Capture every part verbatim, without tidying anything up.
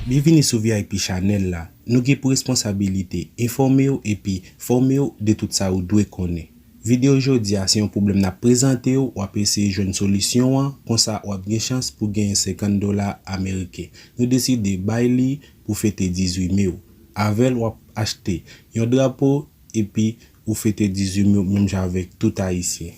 Byenvini sou V I P Channel la. Nou gen pou responsabilite enfòme w epi fòme w de tout sa ou dwe konnen. Videyo jodi a se yon pwoblèm n ap prezante w, w ap eseye jwenn solisyon an, konsa w ap gen chans pou genyen senkant dola ameriken. Nou deside bay li pou fete dizuit me w. Avè l, w ap achte yon drapo epi ou fete dizuit me w menm jan avèk tout Ayisyen.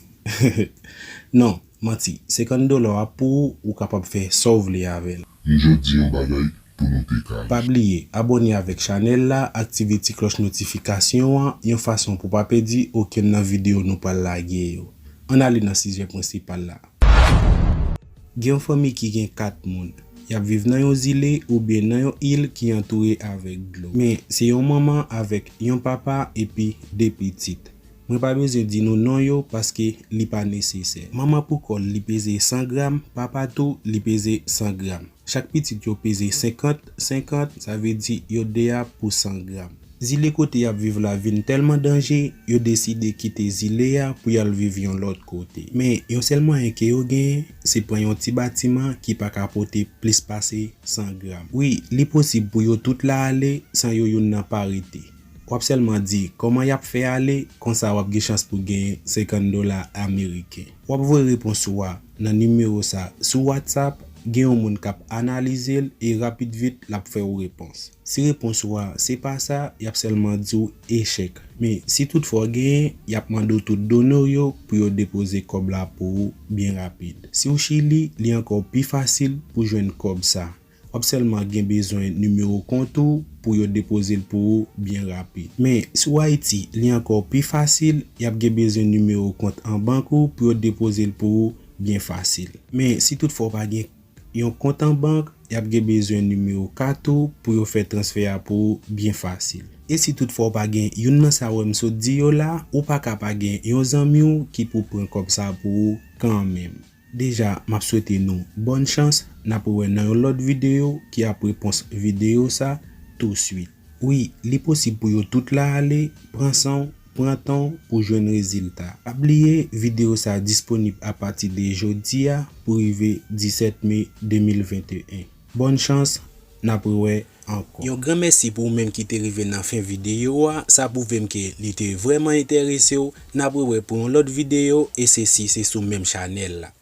Non, manti, senkant dola w ap pou ou, ou kapab fè sa w vle avè l. M jis di yon bagay pou nou te ka. Pa bliye abòne avèk chanèl la, aktive ti klòch notifikasyon an yon fason pou pa pèdi okenn nan videyo nou pral lage yo. Ann ale nan sijè prensipal la. Gen yon fanmi ki gen kat moun. Y ap viv nan yon zile oubyen nan yon il ki antoure avèk dlo. Men, se yon manman avèk yon papa epi de pitit. Mwen pa bezwen di nou non yo paske li pa nesesè. Manman pou kò l, li peze san gram, papa tou, li peze san gram. Chak pitit yo peze senkant, senkant, sa vle di yo de a pou san gram. Zile kote y ap viv la vin tèlman danje, yo deside kite zile a pou y al viv yon lòt kote. Men, yon sèl mwayen ke yo genyen, se pran yon ti batiman ki pa ka pote plis pase san gram. Wi, li posib pou yo tout la ale san yo youn nan pa rete. W ap sèlman di kòman y ap fè ale, konsa w ap gen chans pou genyen senkant dola ameriken. W ap voye repons ou a nan nimewo sa sou WhatsApp, gen yon moun k ap analize l e rapid vit l ap fè w repons. Si repons ou a se pa sa, y ap sèlman di w echèk. Men, si toutfwa w genyen, y ap mande w tout done w yo pou yo depoze kòb la pou ou byen rapid. Si w Chili, li ankò pi fasil pou jwenn kòb sa. W ap sèlman gen bezwen nimewo kont ou pou yo depoze l pou ou byen rapid. Men, si w Ayiti, li ankò pi fasil, y ap gen bezwen nimewo kont an bank ou pou yo depoze l pou ou byen fasil. Men, si toutfwa w pa gen yon kont an bank, y ap gen bezwen nimewo kat ou pou yo fè transfè a pou ou byen fasil. E si toutfwa w pa gen youn nan sa w wè m sot di yo la, ou pa ka pa gen yon zanmi w ki pou pran kòb sa pou ou kanmenm. Deja, m ap swete nou bòn chans, n ap rewè nan yon lòt videyo ki ap repons videyo sa touswit. Wi, li posib pou yo tout la ale, pran san w, pran tan w pou jwenn rezilta. Pa bliye, videyo sa disponib apati de jodi a pou rive disèt me de mil venteyen. Bòn chans, n ap rewè ankò. Yon gran mèsi pou ou menm ki te rive nan fen videyo a, sa pwouve m ke li te vrèman enterese w. N ap rewè pou yon lòt videyo, e sesi se sou menm chanèl la.